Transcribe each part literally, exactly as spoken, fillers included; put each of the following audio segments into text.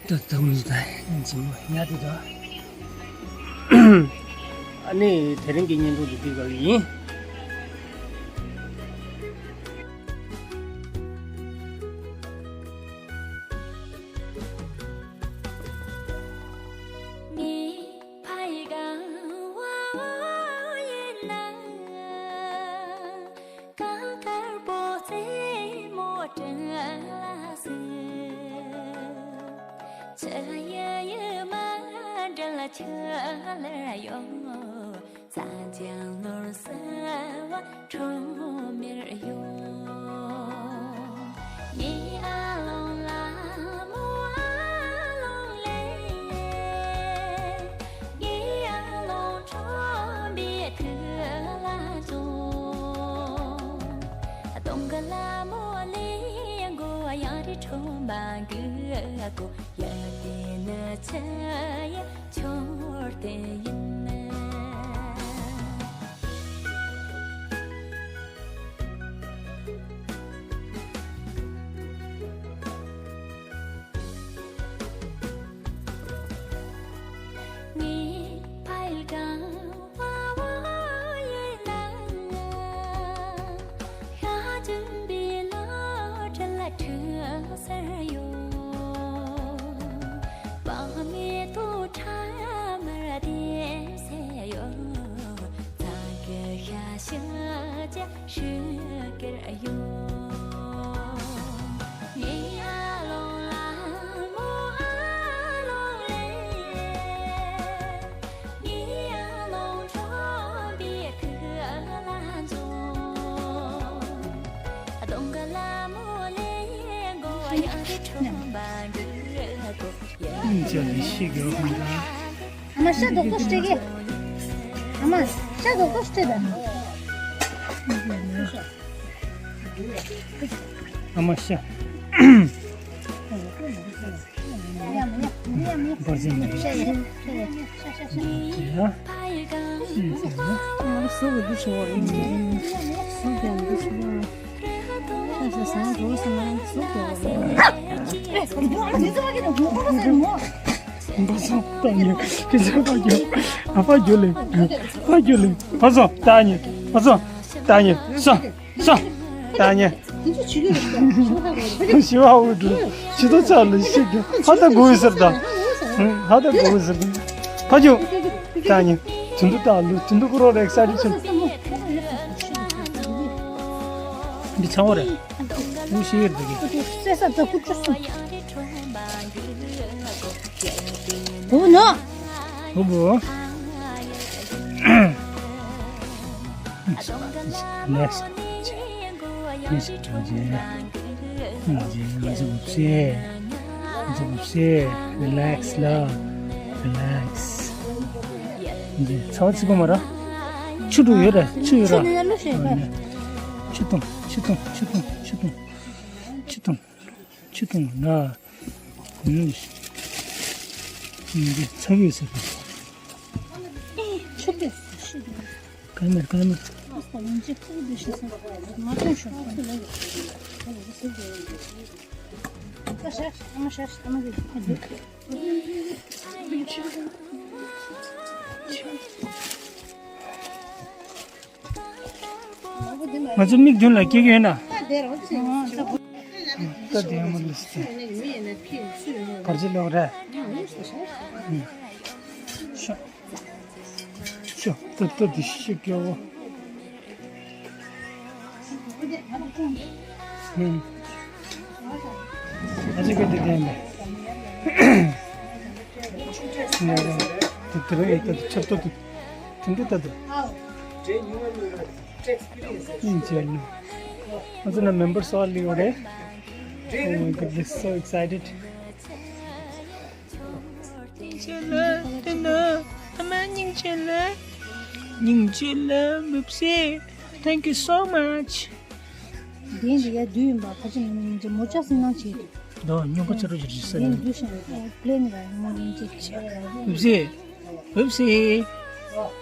ད་ད་མི་ད་འཇིམ་ཉ་དེ་ད། ཨ་ནི་དེ་རིང་གི་བརྙན་ཐུང་འདི་འདི་ག་ལ་ཡིན། ཨ་མ་ཤ་རྡོག་ཏོ་སྤྲད་གི། ཨ་མ་ཤ་རྡོག་ཏོ་སྤྲད་ད། ཨ་མ་ཤ། བར་ཆད་མེད། ཤ་ཡ། ཤ་ཡ། ཤ་ཡ། ཤ་ཡ། ང་ལ་ཟུག་གི་འདུ་བྱེད་པ་ཡིན། ཟུག་ཀྱང་འདུ་བྱེད་པ། ཤ་ཤ་ཟ་འགྲོ་ཟེར་ན་ཟུག་ཀྱང་། བ་སོང་ཏ་ཉེ་ཁི་ཆ་པ་རྒྱུ། ཨ་པ་རྒྱུ་ལེ། པ་རྒྱུ་ལེ། བ་སོང་ཏ་ཉེ། བ་སོང་ཏ་ཉེ། སོང་། སོང་། ད་ཉེ། ཞི་བ་འུ་འགྲོ། ཞི་ཏོ་ཚ་ལ་ཤི་རྒྱུ། ཧ་ད་གོ་ཡི་ཟེར་ད། ཧ་ད་གོ་ཡི་ཟེར་ད། ཕ་ཇོ། ད་ཉེ། དུ་འདུ་ད་ལུ་དུ་འདུ་ཀུ་རོ་རེག་ས་རི་ཆེ། འདི་ཚང་བ་རེད། འུ་ཤི་ཡི་རེད་གི། འུ་ནོ། འུ་བུ། Next. Next. Relax. Relax. Relax. ཆུ་འདུག་ཡོད་ར། ཆུ་ཡོད་ར། ཆུ་འཐུང་། ཆུ་འཐུང་། ཆུ་འཐུང་། ཆུ་འཐུང་། ཆུ་འཐུང་། ན། འདི་ཚ་གི་ཟེར། ཆུ་དེ་ཤི་དེ། ཀ་མེར་ཀ་མེར། ཨ་ས་ཡིན་ཅི་ཁུག་དེ་ཤི་ས། ང་ཚོ་ཤོག་ཁུག་ལ་ཡོད། ཨ་ཤ་ཨ་མ་ཤ་ཨ་མ་དེ། ང་ཚོ་མིག་མདུན་ལ་སྐྱེ་གི་ཡོད་ན། ད་དེ་མ་ལུས་ཏེ། བར་ཆད་ལོག་རེད། ཤོ། ཤོ། ཏོ་ཏོ་དེ་ཤི་སྐྱོ་བོ། ཨ་ཅེ་ག་དེ་དེ་མེད། དེ་དེ་རེད་དེ་ཆབ་ཏོ་དེ། དེ་འདྲ་ལྟ་དུས། ཨིན་ཅེ་ལུ། ང་ཚོ་ན་མེམ་བར་སོགས་ལི་ཡོད་རེད། Oh my goodness, so excited. སྙིང་རྗེ་ལ། དེ་ན་ཨ་མ་སྙིང་རྗེ་ལ། སྙིང་རྗེ་ལ་མི་བཟད། Thank you so much. དེ་འདི་ཡ་དུས་ཡིན་པ་ཁ་ཆེ་མི་སྙིང་རྗེ་མོ་ཅག་སེམས་ནང་བྱེད། ད་སྨྱོན་པ་ཆ་རོ་ཞིག་རེད་ས་ནི། འདུ་ཤེས་པླེན་ར་མོ་ཡིན་ཅིག་བྱས། འུབ་སེ། འུབ་སེ།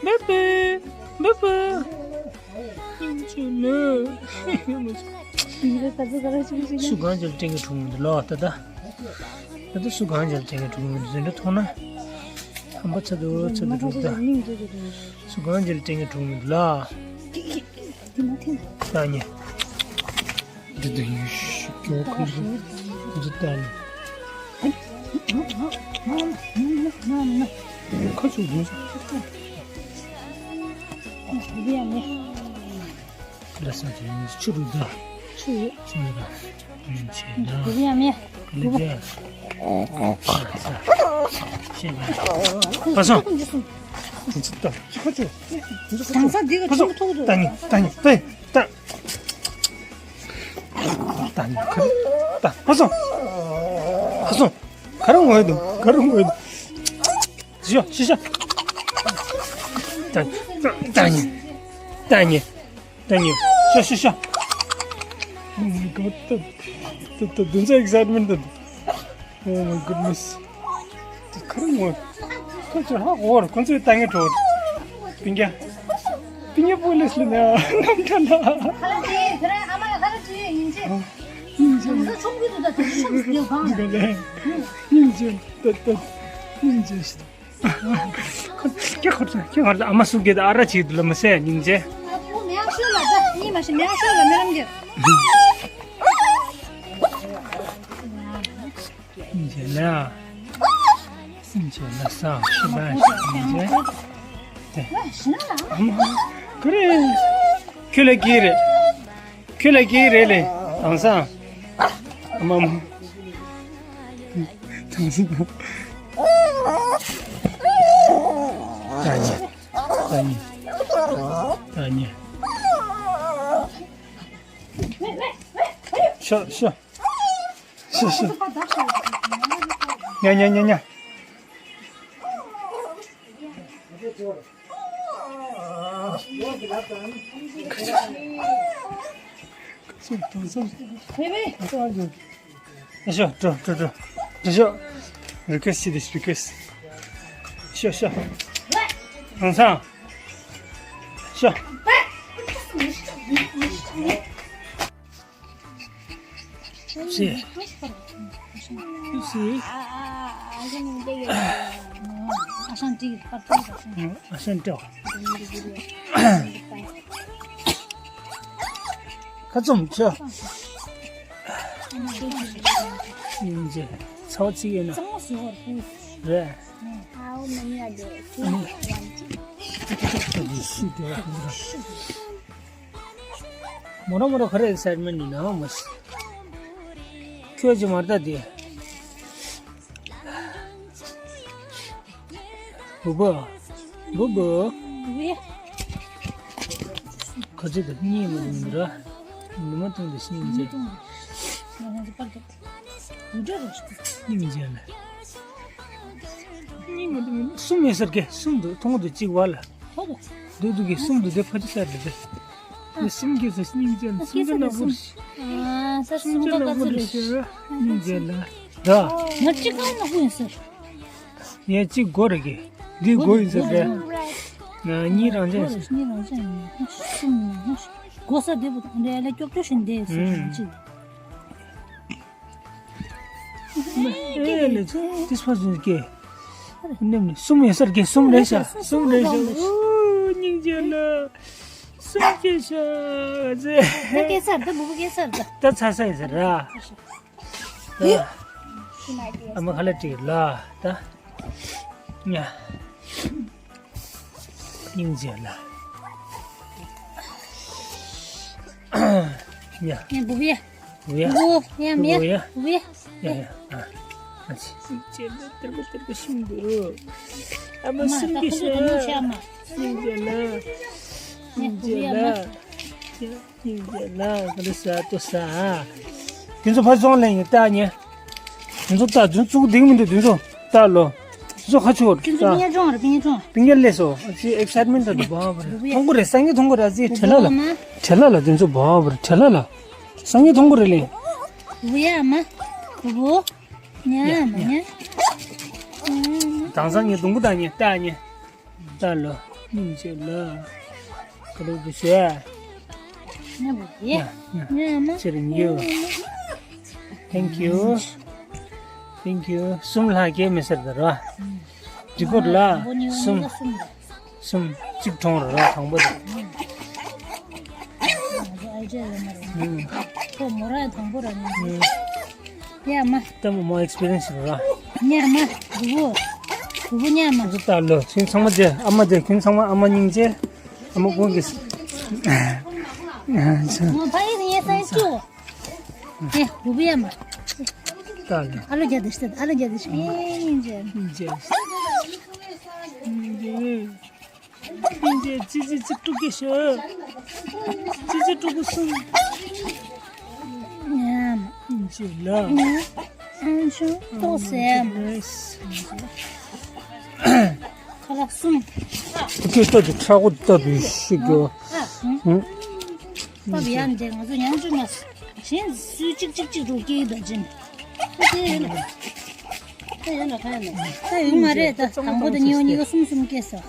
བུ་བུ། བུ་བུ། ཅི་ལོ། ཉི་རེ་ད་ཚོ་ག་རེ་ཅིག་ཅིག་སུ་གང་ཅིག་སྤྲིན་གྱི་གྲོང་འདི་ལོག་ད་ད། ད་ལྟ་སུ་གང་ཅིར་དྲན་གྱི་འགྲོ་གི་མི་འདུག་འཛིན་གྲྭ་མཐོང་ན། ཧམ་པ་ཚ་འདུག་ཚ་འདུག་འགྲོ་གི་ད། སུ་གང་ཅིར་དྲན་གྱི་འགྲོ་གི་མི་འདུག་ལ། ད་ཉེ། འདི་འདི་ཡུ་ཤུ་ཀྱོ་ཁུ་རུ། འདི་ད་ནི། ཁ་ཚུགས་འདུག་ལ་ས་ཅན་ཆུ་རུ་ད། ཆུ་ཡོད། ཆུ་ཡོད་ད། ཡིན་ཆེ་ད། འདི་ཡང་མེད། ལི་ཇེ། ཤེས་ན། ཨ་སང་། འདི་ད་ཆུ་ཁ་ཆུ། དང་ས་འདི་ག་ཆུ་ཐུག་འདུག་ད་ནི་ད་ནི་ད་ད། ད་ནི་ཁ་ད་ཨ་སང་། ཨ་སང་། ག་རུ་ངོས་འདུག་ག་རུ་ངོས་འདུག་ཤོ་ཤོ་ཤོ། ད་ད་ད་ཉེ། ད་ཉེ། ད་ཉེ། ཤོ་ཤོ་ཤོ། Oh my god. ད་ད་ད་དུང་ཚ་ཨེག་སའིཊ་མེན་ཊ་ད། Oh my goodness. ད་ཁ་རུ་ངོ་། ཁོ་ཚོ་ཧ་གོ་ར་ཁོ་ཚོའི་ད་ངེ་གྲོགས། པིང་ཀ། པིང་ཀ་པོ་ལིས་ལ་ན་ནམ་ཁྲ་ན། ཁ་ལ་ཅི་ཁ་ར་ཨ་མ་ལ་ཁ་ལ་ཅི་ཡིན་ཅི། ཨ། ཡིན་ཅི། ད་ཆུང་གི་དུ་ད་དུ་ཆུང་གི་གང་། ཡིན་ཅི། ད་ད་ཡིན་ཅི། ཁྱེད་ཁོ་ཚོ་ཁྱེད་ཁོ་ཚོ་ཨ་མ་སུ་གེ་ད་ཨ་ར་ཆེ་དུ་ལ་མ་ཟེར་སྙིང་རྗེ། ཨ་ཕོ་མེ་ཤོ་ལ་ད་ཉི་མ་ཤི་མེ་ཤོ་ལ་མེ་ལམ་གེ། སྙིང་རྗེ་ལ། སྙིང་རྗེ་ལ་ས་ཤི་བ་སྙིང་རྗེ། ཨ་མ་ག་རེ། ཁྱོད་ལ་གི་རེད། ཁྱོད་ལ་སྐྱེས་རེད་ལེ། དེང་སང་། ཨ་མ་མ། དེང་སང་། ད་ཉེ། ད་ཉེ། ད་ཉེ། ཤོ་ཤོ། ཤོ་ཤོ། ཉ་ཉ་ཉ་ཉ། ཤོ། འགྲོ་འགྲོ་འགྲོ། འགྲོ་ཤོ། རི་ཀུ་ཨེ་སི་ཊི་བྱེད་དེ། རི་ཀུ་ཨེ་སི་ཊི། ཤོ་ཤོ། དེང་སང་། ཤོ། སི། སི། ཨ་ཤང་ཏི་པར་ཏི། ཨ་ཤང་ཏི། ཁ་བཙུམ་ཆོ། སྙིང་རྗེ། ཚ་བ་ཚིག་ཡོད་ན། རེད། མོ་ར་མོ་ར་ག་རེ་ཟེར་མི་འདི་ན་མོ་ཤི། ཁྱོད་ཀྱི་མར་ད་དེ། བུ་བུ། བུ་བུ། ག་ཚོད་དུ་གཉིད་མ་འདུག་འདི་ར། ནུ་མ་བཏུང་དུ་ཤི་མི་མཛད། སྙིང་རྗེ་ལ། གསུམ་ཡོད་ཟེར་གི། གསུམ་འདུག་མཐོང་གི་འདུག་གཅིག་བར་ལ། འདུག་འདུག་གི་གསུམ་འདུག་དེ་ཕ་ཆུ་ཟེར་རེད་དེ། གསུམ་གྱི་ས་སྙིང་རྗེ་ལ། གསུམ་གྱི་ནག་པོ་རེད། ཨ་ས་གསུམ་ག་ག་ཚོད་རེད། སྙིང་རྗེ་ལ། ད། ང་གཅིག་གང་ནག་པོ་ཡིན་ཟེར། ཡ་གཅིག་སྒོ་རེད་གི། འདི་སྒོ་ཡིན་ཟེར་རེད། ང་གཉིས་རང་ཅན་ཟེར། གཉིས་རང་ཅན་ཡིན། གསུམ་ཡིན། སྒོ་ས་དེ་བུ་དང་འདྲ་ལ་ཀྱོག་ཀྱོག་བཞིན་བསྡད་ཟེར་གཅིག་ཨེ་ལེ་ཚོ་ཏིས་ཕ་ཟུན་སྐྱེ། ནེམ་ནི་གསུམ་ཡོད་ས་རེད་གི། གསུམ་རེད་ཤག་གསུམ་རེད་ཤག་འོ་སྙིང་རྗེ་ལ། གསུམ་སྐྱེ་ཤག་ཟེར། ད་སྐྱེ་ས་རེད། ད་བུ་བུ་སྐྱེ་ས་རེད། ད་ཚ་ས་ཡིན་ཟེར་ར། ཨ་མ་ཁ་ལ་ཏི་ལ་ད། ཉ། སྙིང་རྗེ་ལ། ཉ། ཉ་བུ་བུ་ཡ། བུ་ཡ། བུ་ཡ་མི་ཡ། བུ་ཡ། བུ་ཡ། ཡ་ཡ། ཨ། ཨ་ཙི། སྙིང་རྗེ་ལ་ཏེར་པ་ཏེར་པ་ཤིང་འདུག་ཨ་མ་སུམ་གྱི་ཤ། སྙིང་རྗེ་ལ། སྙིང་རྗེ་ལ། སྙིང་རྗེ་ལ་ག་ལེ་ས་ཏོ་ས། དེ་ཚོ་ཕར་སོང་ལེ་ཡིན་ལྟ་ཉེ། དེ་ཚོ་ལྟ་དེ་ཚོ་བཙུགས་བསྡད་མི་འདུག་དེ་ཚོ་ལྟ་ལོ། དེ་ཚོ་ཁ་ཕྱོགས་དེ་ཚོ་ལྟ། པིང་ཡ་ལེ་སོ། ཨ་ཙི་ཨེག་སའིཊ་མེན་ཊ་དུ་བ་བ་རེད། མཐོང་གི་རེད། སང་ཉིན་མཐོང་གི་རེད། ཨ་ཙི་བྲེལ་ལ་ལ། བྲེལ་ལ་ལ་དེ་ཚོ་བ་བ་རེད། བྲེལ་ལ་ལ། སང་ཉིན་མཐོང་གི་རེད་ལེ། བུ་ཡ་མ། བུ་བུ། ཉ་མ་ཉ། དེང་སང་ངས་སྡོང་པོ་བཏགས་ཉེ་བཏགས་ཉེ། བཏགས་ལོ། སྙིང་རྗེ་ལ། ཀ་ལུ་བུ་ཤེ། ཉ་བུ་ཡ། ཉ་མ། ཕྱིར་ཉེ། Thank you. Thank you. གསུམ་ལྷག་སྐྱེས་མི་སེར་དང་ར། འདི་སྐོར་ལ་དང་པོ་ནི་གསུམ། གསུམ་གསུམ་རེད་ར། དང་པོ་དེ། ང་ཚོ་ཨའི་ཅག་ཡོད་མ་རེད། ཁོ་མོ་ར་དང་པོ་ར་ནི། ཡ་མ། ལྟད་མོ་མོ་ཨེག་སི་པི་རི་ཡན་སི་རེད་ར། ཉ་མ། དུ་བུ། དུ་བུ་ཉ་མ། ང་ཚོ་ལྟ་ལོ་ཚིན་ཚང་མ་རྗེ་ཨ་མ་རྗེ་ཁྱོད་ཚང་མ་ཨ་མ་སྙིང་རྗེ། ཨ་མ་ཀུན་གྱི། ངོ་ཕ་ཡི་ངའི་སང་ཅུ། ཨེ། དུ་བུ་ཡ་མ། ལྟ་ལོ། ཨ་ལོ་རྒྱ་དེ་ཤི། ཨ་ལོ་རྒྱ་དེ་ཤི། ཨེ་སྙིང་རྗེ། སྙིང་རྗེ། སྙིང་རྗེ། ཙི་ཙི་ཙི་ཀྲུག་གེ་ཤོ། ཙི་ཙི་ཀྲུག་གུ་སུམ། ཉམ། སྙིང་རྗེ་ལ། ཨང་ཆུ་ཏོག་སེམ། ཁ་ལག་སུམ། ཁྱོད་ལྟ་དུ་ཁྲ་གོ་ལྟ་དུ་ཤི་གོ། ཨ། ཧུམ། པ་བི་ཡང་འདྲེ་ང་ཚོ་ཉང་ཆུ་མ། གཞན་སུས་གཅིག་གཅིག་གཅིག་རུ་སྐྱེས་ཡོད་པ་ཅིན། ད་དེ་ཡོད་ན། ད་ཡོད་ན་ད་ཡོད་ན། ད་ཡོད་མ་རེད་ད། དང་པོ་དང་གཉིས་པ་གཉིས་ཀ་གསུམ་གསུམ་སྐྱེས་སོ།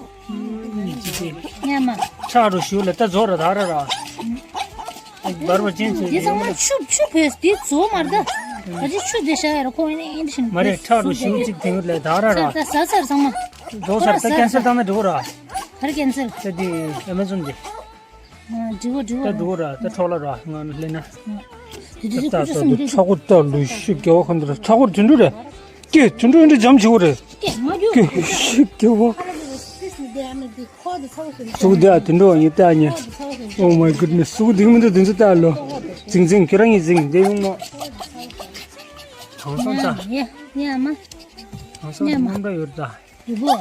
ཉ་མ། ཁྲག་རུ་ཞུ་ལ་ད་རྫོགས་ར་ད་ར་ར། འབར་བ་ཅན་ཚོས་དེ་ཚང་མ་ཆུ་ཆུ་བས་དེ་རྫོགས་མ་རེད་ད། ད་ཅི་ཆུ་དེ་བཞག་ཡ་ར་ཁོ་ཨེ་ནས་ཨེ་འདྲ་ཞིག་མ་རེད། ཁྲག་རུ་ཞུ་གཅིག་དེ་ཡོད་ལ་ད་ར་ར། ད་ཟ་ཚར་ཚང་མ། རྫོགས་ཚར་ད་ཀན་སར་བཏང་ན་འགྲིག་ར། ཧར་ཀན་སར། ད་དེ་ཨ་མ་ཛོན་དེ། འགྲིག་གོ་འགྲིག་གོ། ད་འགྲིག་གོ་ར། ད་འཕྲོག་ལ་ར་ང་ལེན་ན། དེ་དེ་ད་ད་ད་ད་ཚ་གོ་ད་ལུས་ཤིག་རྒྱལ་བ་ཁོ་འདི་ར་ཚ་གོ་དེ་འདྲ་རེད། ཀྱེ་དེ་འདྲ་འདྲ་འཇམ་ཆེ་བོ་རེད། ཀྱེ་ཤིག་རྒྱལ་བ། སུ་དེ་ཨ་དེ་འདྲ་ཡིན་ད་ཉེ། Oh my goodness. སུ་དེ་མི་འདུག་དེ་ཚོ་ད་ལོ། འཛིང་འཛིང་ཁྱེད་རང་གིས་འཛིང་དེ་ཡོང་ནོ། གང་སོང་ད། ཡ་ཡ་མ། གང་སོང་ད་མང་འདྲ་ཡོད་ད། ཡུ་བོ།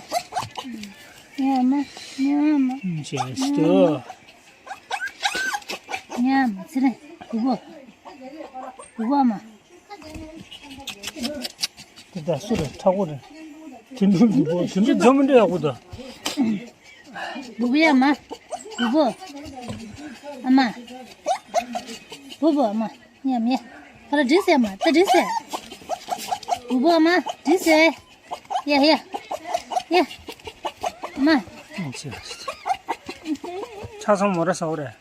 ཡ་མ་ཡ་མ། ཇེ་སྟོ། ཉམས་ཚེ་རིང་། སྡུག་པོ། སྡུག་པོ་མ། དེ་ད་སུ་རེད། ཁྲ་བོ་རེད། དེ་འདྲ་སྡུག་པོ། དེ་འདྲ་འཇམ་མི་འདྲ་ཡག་པོ་ད། སྡུག་པོ་ཡ་མ། སྡུག་པོ། ཨ་མ། སྡུག་པོ་ཨ་མ། ཉམས་ཡ། ཁ་ལ་འདྲིས་ཟེར་མ། ད་འདྲིས་ཟེར། སྡུག་པོ་ཨ་མ། འདྲིས་ཟེར། ཡ་ཡ། ཡ། མ། ཆགས་སོང་མོ་ར་ས་འོ་རེད།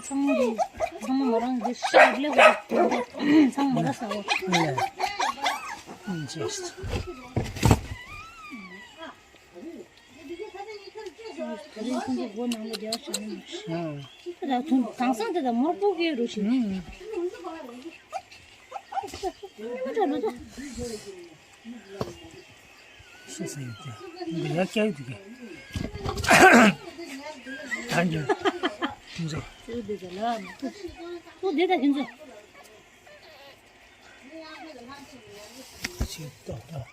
ཚང་མ་རེད། ཚང་མ་མོ་རང་འདི་ཤར་ལེ་གོ། ཚང་མ་མོ་ར་ས་འོ། ལེ། ཆགས་སོང་། ད་རིང་ཁོང་ཚོ་སྒོ་ནང་ལ་བསྡད་པ་བྱུང་། ཨ། ད་ཐུང་དེང་སང་དེ་ད་མོར་པོ་གེ་རུ་ཞིག་ཨ། ཤེས་ས་ཡོད་དེ། འདི་ཡ་སྐྱ་ཡོད་དེ་གི། ད་འགྱོ། ཁྱིམ་ཚང་། ཁྱོད་འདི་ད་ལ། ཁྱོད་འདི་ད་ཁྱིམ་ཚང་། ཤེས་ཏོག་ཏོག།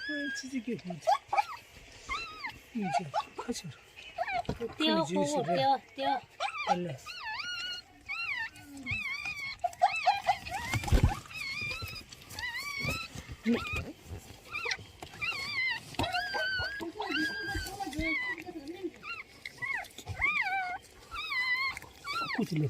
ཨ་ཙི་ཙི་སྐད་ཁོང་ཚོ། ཨིན་ཅི་ཁ་ཆེར། ཏེའོ་ཁོ་བོ་ཏེའོ་ཏེའོ། ཨ་ལེ། ཁུ་ཅི་ལེ།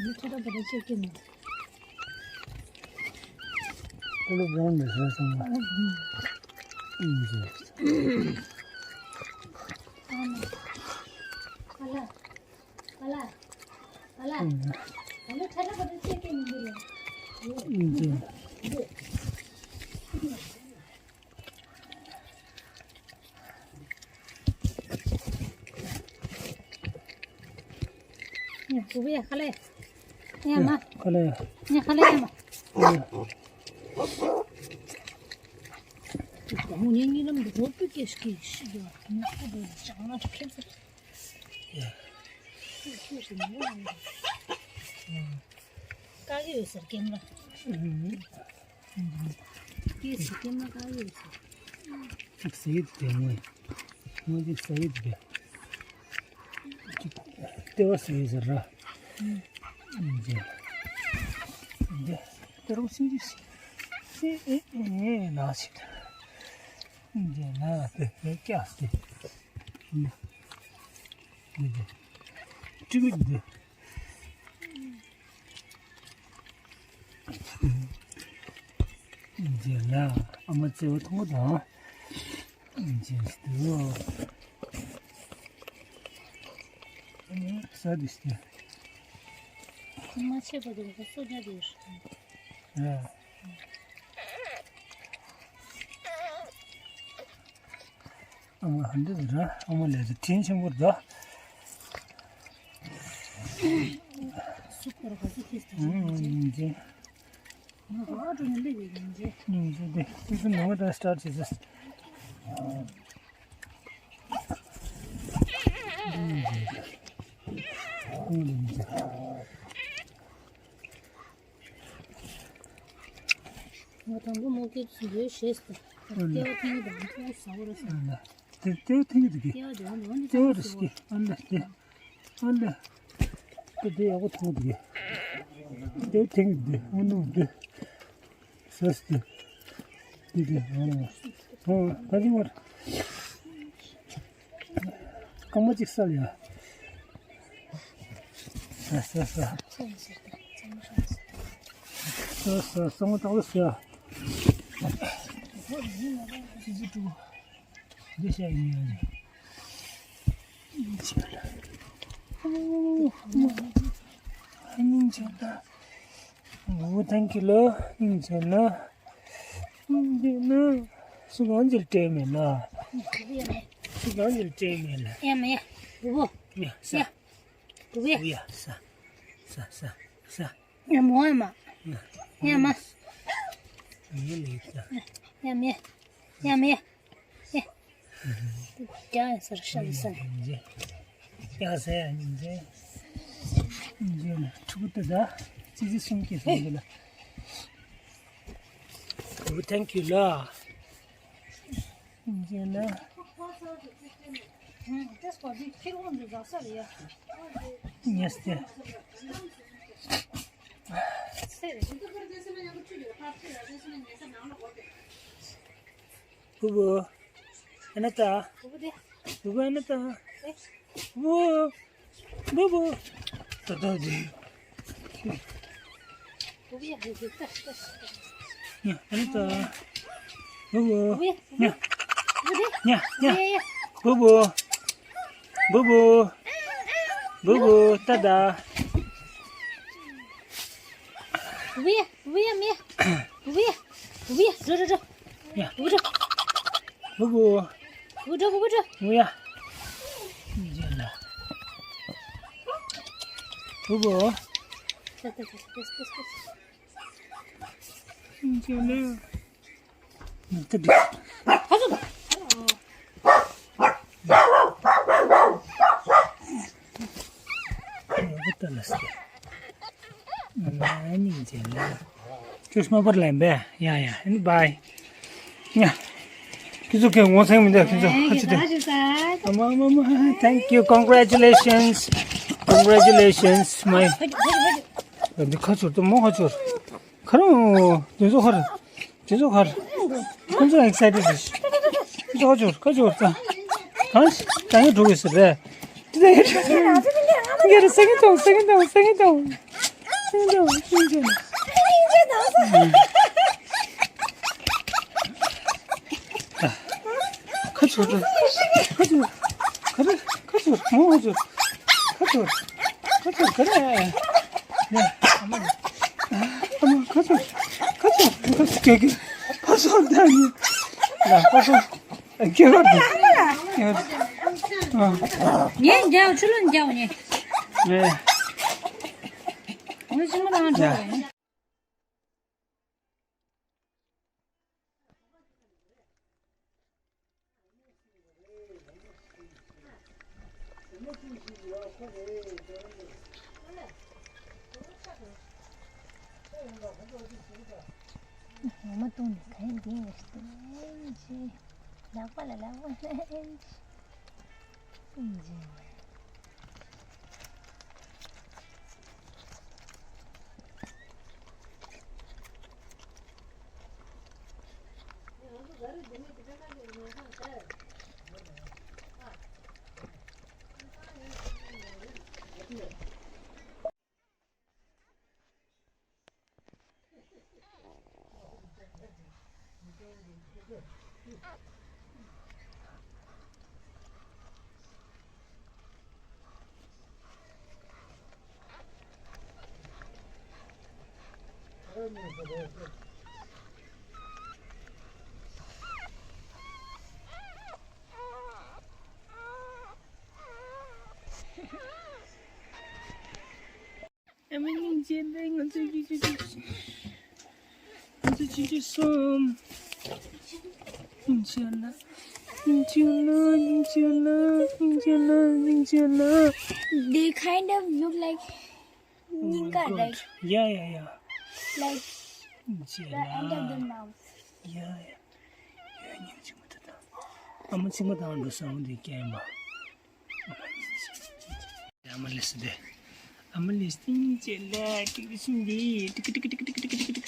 འདི་ཐོ་ར་བ་ར་ཅེ་ཀེ་མོ། ཀོ་ལོ་བོང་ནས་བཟོས་སོང་བ། ཨ་ལ། ཨ་ལ། ཨ་ལ། ཨ་ལ་ཐོ་ར་བ་ར་ཅེ་ཀེ་མོ་འདི་རེད། ཡ། ཁ་ལེ། ཡ་མ། ཁ་ལེ། ཡ་ཁ་ལེ་ཡ་མ། ད་མོ་ངའི་གཉིད་ལམ་འདི་རོ་པི་ཀེ་ཤི་ཀེ་ཤི་གི་ནག་པོ་འདུག་ཅང་ན་ཁེ་ཚ། ཡ། ཁེ་ཁེ་ཤི་མོ་ལ་ཡ། ཀ་གི་ཡོད་ཟེར་ཀེམ་ར། ཀེ་སི་ཀེམ་ར་ཀ་གི་ཡོད་ཟེར། ཅིག་ཟེར་གི་འདུག་དེ་ངོས། ངོས་ཅིག་ཟེར་གི་འདུག་གས། ཅིག་ལྟེ་བ་ཟེར་གི་ཟེར་ར། འདི། འདི། དེ་རུང་སེང་གེ་ཟེར། ཨེ་ཨེ་ཨེ་ལགས་ཤིག་འདི་ན་དེ་ཧེ་ཀྱ་སྟེ། འདི་འདི་འདི་འདི་འདི་འདི་འདི་ན་ཨ་མ་བརྩེ་བ་མཐོང་གི་དང་། འཇིགས་འདུག་ས་འདི་སྟེ། ཁུག་མ་ཆེ་པོ་འདུག་སོ་རྒྱག་གི་ཡོད། ཨ། ཨ་མ་ཧན་འདི་ར་ཨ་མ་ལས་དྲིན་ཆེན་པོ་འདུག་སུ་སྐོར་ག་ཚོད་ཁེས་ཏེ། ཨ་འཇིགས། ང་ཧ་ཀྲུང་ལེ་ཡོད་ཡིན་ཅེ། ཡིན་ཅེ་དེ་དེ་ཚོ་ནང་ད་སི་ཊར་བྱེད་ཚེ། ང་དང་པོ་མོ་སྐྱེས་སུ་ཡོད་ཞེས་སུ། ལྟེ་བ་ཐེངས་དང་ཐོག་ཟ་བོ་རེད་ཟེར། ལྟེ་བ་ཐེངས་དུ་གི། ལྟེ་བ་དེ་འོ་འདི་ལྟེ་བ་རེ་སྐྱེས་ཨ་ལ་ལྟེ། ཨ་ལ། ད་དེ་ཡག་པོ་མཐོང་འདུག་གས། དེ་ཐེངས་འདི་ཨ་ནུ་འདི། ཟས་འདི། འདི་འདི་ཨ་ནུ། ཨ་ད་ཅི་བར། སྐར་མ་གཅིག་སལ་ཡ། ཟ་ཟ་ཟ། ཟ་ཟ་ཟ་ངོ་ཏག་ཏག་ཟ། ཙི་ཙི་ཀྲུ། འདི་བཤད་ཡིན་ཡང་། སྙིང་རྗེ་ལ། ངོ་ཐང་གི་ལ་སྙིང་རྗེ་ལ། འདི་ནི་སུ་གང་ཅིར་སྤྲད་མེད་ལ། སུ་གང་ཅིར་སྤྲད་མེད་ལ། ཡ་མ་ཡ། བུ་བུ། ཡ་ས། ཡ། བུ་བུ་ཡ། ཡ་ས། ས་ས་ས། ཡ་མོ་ཡ་མ། ཡ་མ། ཡ་མ་ཡ། ཡ། ཀྱང་ཡང་སར་ཤ་ལི་སར། ཀྱང་ཟེར་ཡང་སྙིང་རྗེ། སྙིང་རྗེ་ལ་ཕྲུ་གུ་དེ་ད་ཙི་ཙི་གསུམ་སྐྱེས་སོང་རྒྱུ་ལ། ཨོ་ཐེང་ཀྱུ་ལ། སྙིང་རྗེ་ལ། ཉེས་ཏེ། བུ་བུ། ཨ་ན་ཏ། བུ་བུ་ཨ་ན་ཏ། བུ་བུ། བུ་བུ། ཏ་ཏ་ཏ། ཉ་ཨ་ན་ཏ། བུ་བུ། ཉ། ཉ་ཉ། བུ་བུ། བུ་བུ། བུ་བུ་ཏ་ཏ། བུ་བུ་ཡ། བུ་བུ་ཡ་མི་ཡ། བུ་བུ་ཡ། བུ་བུ་ཡ། འགྲོ་འགྲོ་འགྲོ། ཡ། བུ་བུ་འགྲོ། བུ་བུ། བུ་བུ་འགྲོ། བུ་བུ་འགྲོ། བུ་བུ་ཡ། བུ་བུ། ཏ་ཏ་ཏ་ཏ་ཏ་ཏ། ཏ་ཏ། ཅོ་ཤི་མ་པར་ལན་པས། ཡ་ཡ་ཨེན་བྷའི། ཡ། ཁྱེད་ཚོ་ཁྱེད་ངོ་ཚ་མི་འདུག་ཁྱེད་ཚོ་ཧ་ཅི་འདུག་ཨ་མ་མ་མ། Thank you, congratulations, congratulations, my. འདི་ཁ་ཚོར་དུ་མོ་ཁ་ཚོར། ཁ་རུ། འདི་ཚོ་ཁར། འདི་ཚོ་ཁར། ཁོང་ཚོ་excited རེད། འདི་ཚོ་ཁ་ཚོར་ཁ་ཚོར་ད། གང་ཞིག་ད་ཡང་འགྲོ་གི་ཟེར་རེད། འདི་ད་ཡང་འགྲོ་གི་ཟེར། ངེར་སེང་གེ་མཐོང་སེང་གེ་མཐོང་སེང་གེ་མཐོང་། སེང་གེ་མཐོང་སེང་གེ་མཐོང་། ཁ་ཚོར་ཁ་ཚོར་ཁ་རེ་ཁ་ཚོར་མོ་ཁ་ཚོར་ཁ་ཚོར་ཁ་ཚོར་ག་རེ། ཡ། ཨ་མ་ཁ་ཚོར་ཁ་ཚོར་ཁ་ཚོར་ཀྱེ་ཀྱེ་ཕ་སོ་ད་ནི་ལ་ཕ་སོ་ཀྱེ་རོ་དུ་ཀྱེ་རོ་དུ། ངས་འཇའ་ཆུ་ལོན་འཇའ་ནས། ངས་ཅི་མ་དང་འགྲོ་བས། ངོ་མ་བཏུང་ནས་ག་ཡིན་འདི་ཡིན་ཟེར་ནས་ལག་པ་ལ་ལག་པ་ལ། ཨ་མ་སྙིང་རྗེ་ལེ། ང་ཚོ་ཅི་ཅི་ཅི་ང་ཚོ་ཅི་ཅི་སོང་། སྙིང་རྗེ་ལེ། སྙིང་རྗེ་ལེ། སྙིང་རྗེ་ལེ། སྙིང་རྗེ་ལེ། སྙིང་རྗེ་ལེ། They kind of look like Oh my Ninka, God. Right? Yeah, yeah, yeah. Like སྙིང་རྗེ་the end of the ལེ། Mouth. Yeah, yeah. ཡ་ཉིན་གཅིག་མ་ཐུབ་དང་། ཨ་མ་ཚིག་མ་དང་འགྲོ་སོང་འདི་སྐྱེན་པ། ཨ་མ་ལེ་སི་དེ། ཨ་མ་ལེ་སི་དེ། ཨ་མ་ལེ་སི་སྙིང་རྗེ་ལེ། ཏིག་ཏིག་སིན་དི། ཏིག་ཏིག་ཏིག་ཏིག་ཏིག་ཏིག་ཏིག་ཏིག་ཏིག་ཏིག་ཏིག་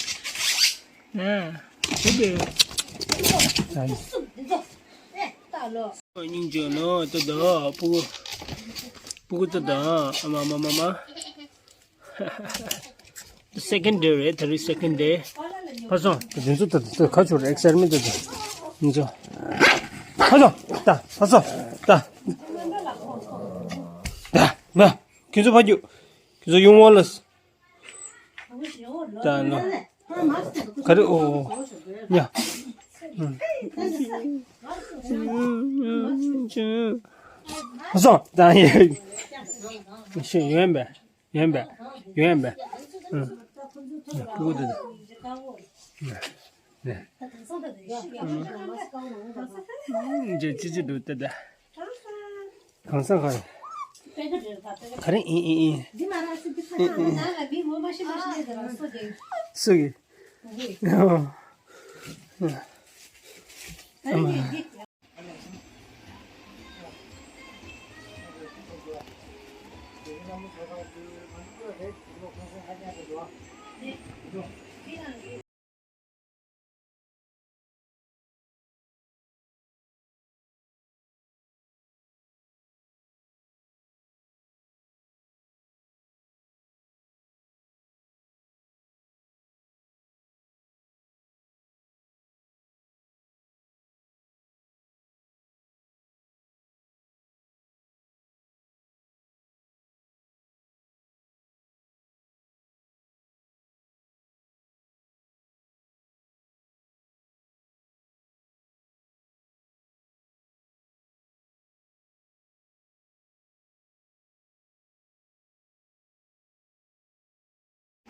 ན། དེ་དེ། སྙིང་རྗེ་ལོ་ཏོ་དོ། ཕྲུ་གུ། ཕྲུ་གུ་ཏོ་དོ། ཨ་མ་མ་མ་མ། Second day རེད། དེ་རིང་second day། ཕ་སོང་། དེ་ཚོ་ད་ད་ཁ་ཆུ་རེད། excitement དེ་ཚོ། ཉིན་ཚོ། ཕ་སོང་། ད་ཕ་སོང་། ད། ད་མ། ཁྱེད་ཚོ་ཕ་རྒྱུ། ཁྱེད་ཚོ་ཡོང་བ་ལ། ད་ལོ། ག་རེ་ཨོ། ཉ། ཕ་སོང་། ད་ཡོན་པས། ཡོན་པས། ཡོན་པས། ཨུ། ཡ། ཕྲུ་གུ་དེ། ནས། ཨུ། ཅི་ཅི་ཅི་འདུག་ད་ད། གང་ས་ག་རེ། ག་རེ་ཨི་ཨི་ཨི། སུ་གི། ཨ་མ།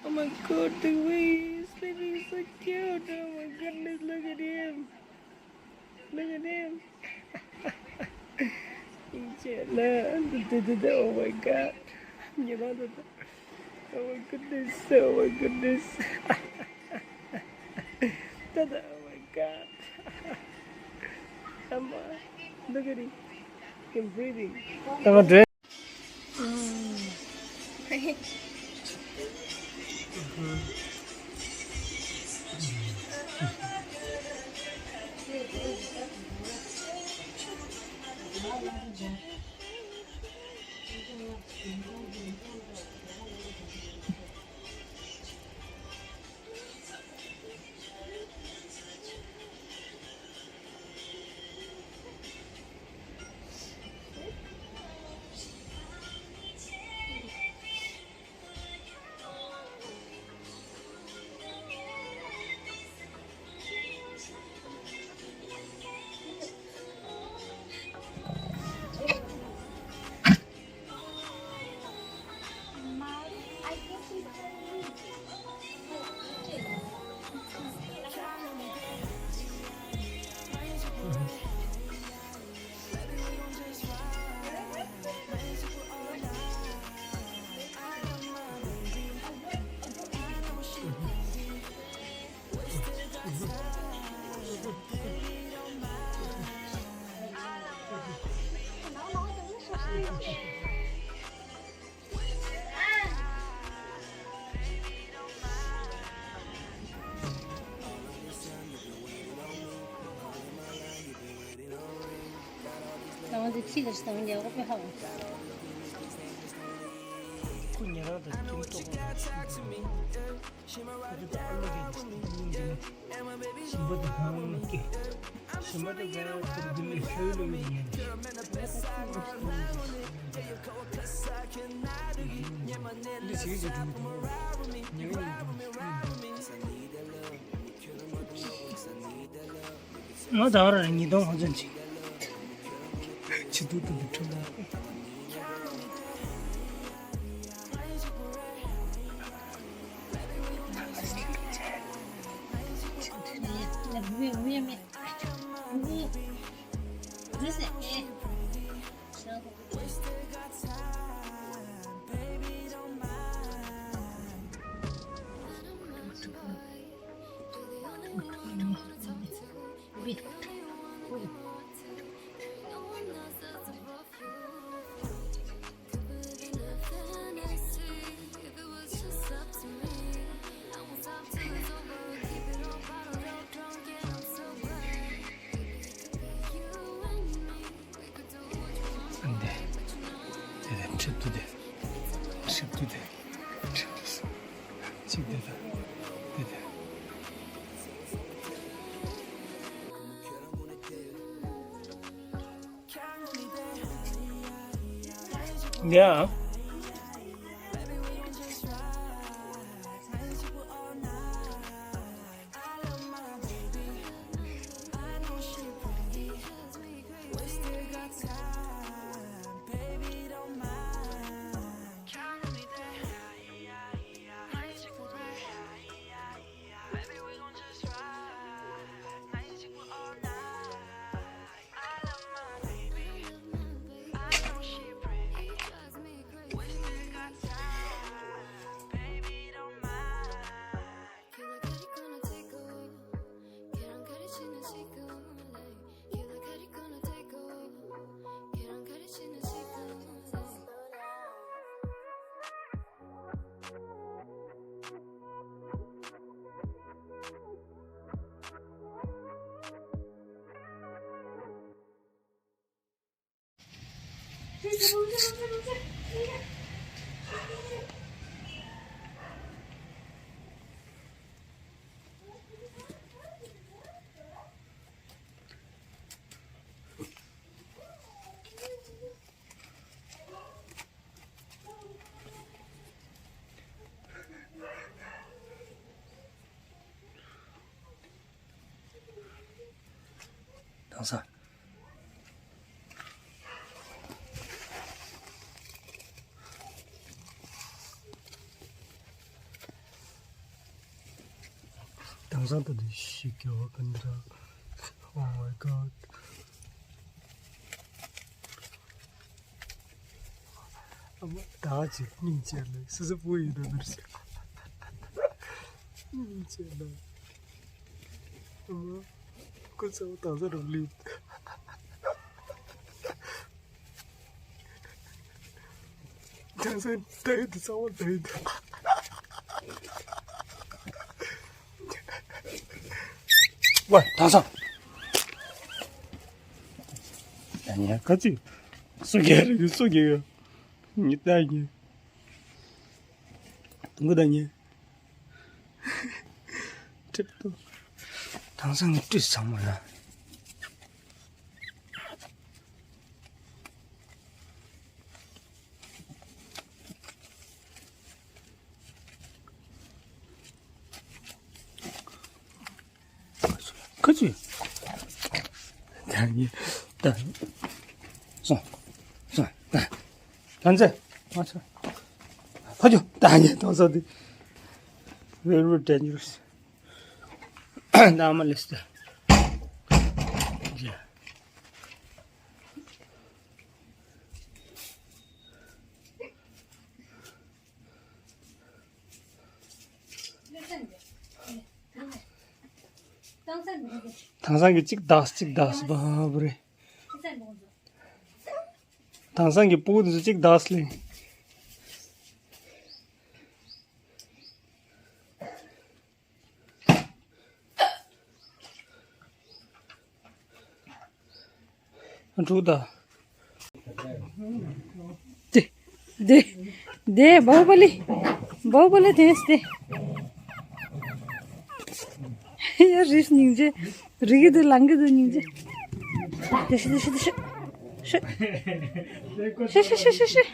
Oh my God, the way he's sleeping is so cute. Oh my goodness, look at him. Look at him. Oh my God. Oh my goodness. Oh my goodness. Oh my God. Come on. Look at him. He's breathing. ང་ཚོ་ཁྱི་ལ་ཞིག་དང་ཡག་པོ་དཔེ་ཧ་གོ། ཁོ་ཉེ་རང་དང་ཁྱིམ་ཐོག་ཁོ་ཚོ་ཨ་མ་གི་ཡིན་ཟེར་ནས། ཞིམ་པ་དང་ཧང་སྐད། ཞིམ་པ་དང་དགའ་ཡག་ཁོ་འདི་ལས་ཤོད་ལོ་ཡོད་ཉན། འདི་ཟིག་ཟིག་འགྲོ་འདུག་ཉེ་རང་ཡིན་འགྲོ། ང་ད་བར་ཉིས་སྟོང་ཧོན་ཅན་ཅིག་ཆི་ཏུ་ཏུ་ཏུ་ཁྲོ། འདི། དེ་དེ་ཁྲིད་དུ་དེ། ཁྲིད་དུ་དེ། ཁྲིད་དུ་སོང་། གཅིག་དེ་དང་། དེ་དེ། འདི་ཡང་། དྭངས་གཙང་། དྭངས་གཙང་དུ་འདི་ཞིག་གི་འོ་ཀན་དྲ། Oh my god. ཨ་མ་ད་ཅིག་སྙིང་རྗེ་ལ། སི་སི་པུ་ཡིན་ན་འདིར་ཞིག་སྙིང་རྗེ་ལ། ཨ་མ་ཁོ་ཚོ་ད་ས་རུ་ལི། ད་ས་ད་ཡི་དུ་ས་བ་ད་ཡི་དུ། ཝ་ད་ས། ད་ཉལ་ཁ་ཅིག་སུ་གེ་རེ་སུ་གེ་ཡོད། ཉི་ད་ཉི། དུང་གུ་ད་ཉི། ཁྲིད་དུ། དྭངས་གཙང་གི་བཀྲིས་ཚང་མ་ལ། ཁ་ཅིག་ད་ནི་ད། སོང་། སོང་། ད། ད་ཚེ། ང་ཚོ། ཕ་ཇོ་ད་ནི་ཏོག་ཙམ་དེ། Very dangerous. ད་མ་ལེས་ད། ཇ། དྭངས་གཙང་གི་གཅིག་བདག་གཅིག་བདག་སུ་བ་བ་རེད། དྭངས་གཙང་གི་སྤུ་གུ་དེ་ཚོ་གཅིག་བདག་སུ་ལེན། འཁྲུག་ད། དེ། དེ། དེ་བྷའུ་བ་ལི། བྷའུ་བ་ལི་དེ་སྟེ། ཡ་རིས་སྙིང་རྗེ། རིག་གི་འདུག་ལངས་ཀྱི་འདུག་སྙིང་རྗེ། དེ་ཤི་དེ་ཤི་དེ་ཤི། ཤི། ཤི་ཤི་ཤི་ཤི་ཤི།